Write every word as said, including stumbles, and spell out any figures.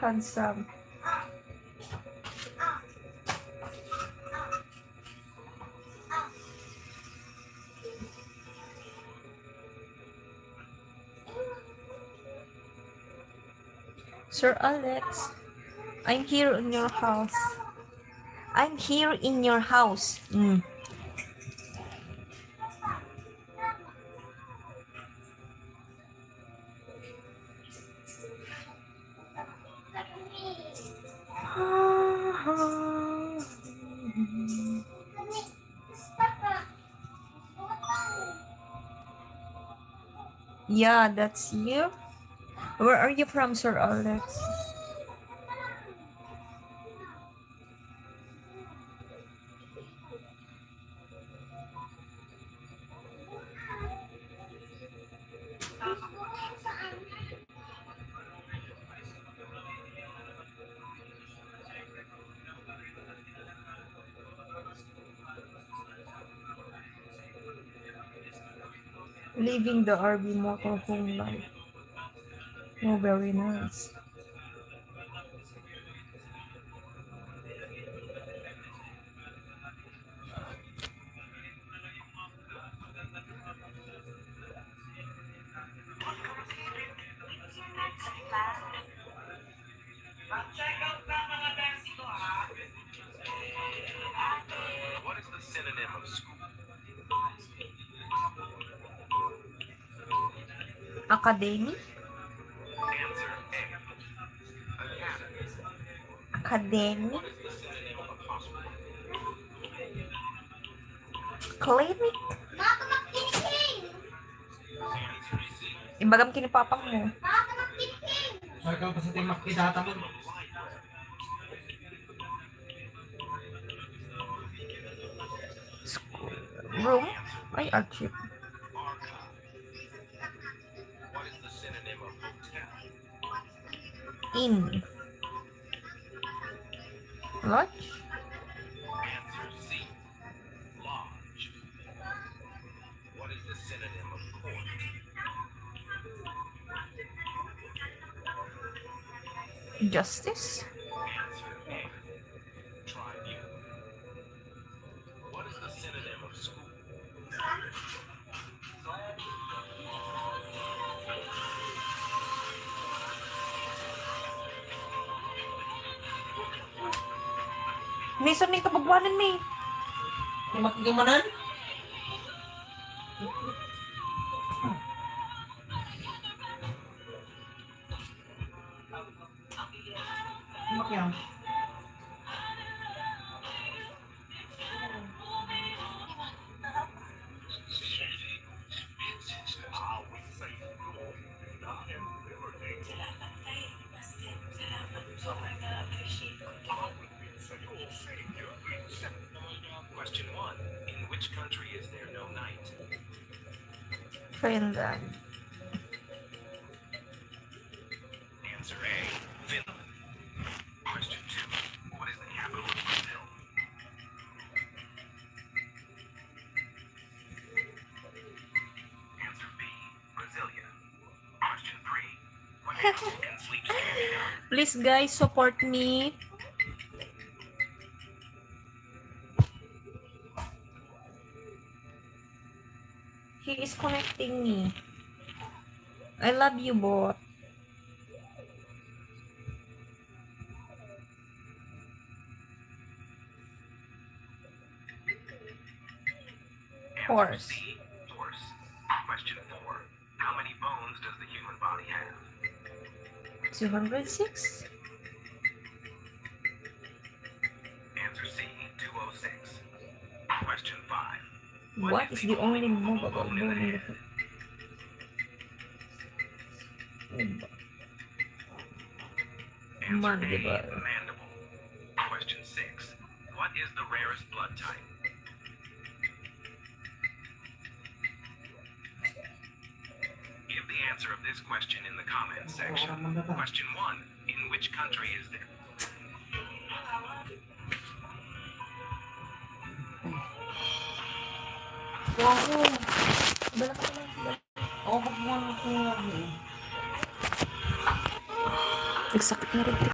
handsome. Sir Alex, I'm here in your house. I'm here in your house. Mm. Yeah, that's you. Where are you from, Sir Alex? Living the R V motorhome life. Oh, very nice. What is the synonym of school? Academy? Answer A. Academy. Academy? What is the synonym of hospital? Clinic? Ibagam ken ni papang mo. Ay, ka pa sa timak idata mo. School room? Ay, archive. What is the synonym of hotel? Inn. Lodge? Answer C. Lodge. What is the synonym of court? Justice? Answer A. Tribunal. What is the synonym of school? Miso ni kababuanan mi. Di makikimanan? Makiam. Question one. In which country is there no night? Finland. Answer A, Finland. Question two. What is the capital of Brazil? Answer B, Brasilia. Question three. What animal can sleep standing up? Please, guys, support me. He is connecting me. I love you, bot. Horse. Horse. Question four. How many bones does the human body have? Two hundred six. Answer C, two oh six. Question five. What is the only movable bone in the head? Answer A, mandible. Mandible. Question six. What is the rarest blood type? Give the answer of this question in the comment section. Question one. In which country is there? Wow. Balak ko lang sila. Oh, pag mo lang sila. Nagsakit na rin.